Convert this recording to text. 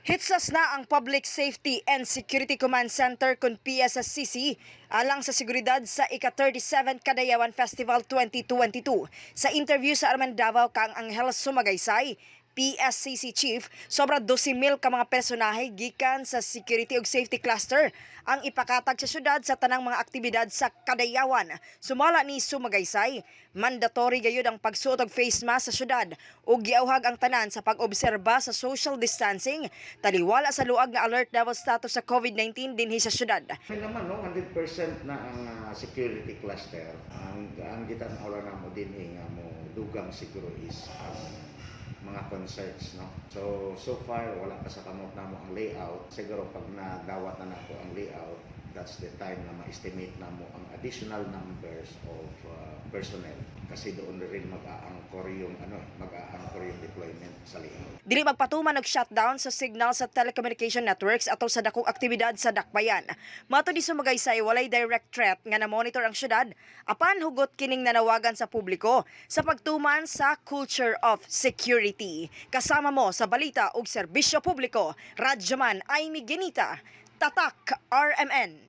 Hitsas na ang Public Safety and Security Command Center kon PSSCC alang sa seguridad sa ika-37 Kadayawan Festival 2022. Sa interview sa RMN Davao kang Angel Sumagaysay, PSCC Chief, sobra 12,000 ka mga personahe gikan sa security ug safety cluster ang ipakatag sa syudad sa tanang mga aktibidad sa Kadayawan. Sumala ni Sumagaysay, mandatory gayud ang pagsuot og face mask sa syudad ug giauhag ang tanan sa pag-obserba sa social distancing taliwala sa luag nga alert level status sa COVID-19 dinhi sa syudad. May naman, no, 100% na ang security cluster. Ang gitan-aw lang namo dinhi nga mo dugang siguro is ang mga concerts, no. So so far wala pa sa kamot namo ang layout. Siguro pag nadawat na nako ang layout, that's the time na ma-estimate namo ang additional numbers of personnel kasi doon rin mag-a-anchor yung ano, mag-a-anchor yung deployment sa layout. Dili magpatuman og shutdown sa signal sa telecommunication networks atol sa dakong aktibidad sa dakbayan. Mato ni Sumagaysay, walay direct threat nga na-monitor ang syudad apan hugot kining nanawagan sa publiko sa pagtuman sa culture of security. Kasama mo sa balita ug serbisyo publiko, Radyoman Amy Genita, Tatak RMN.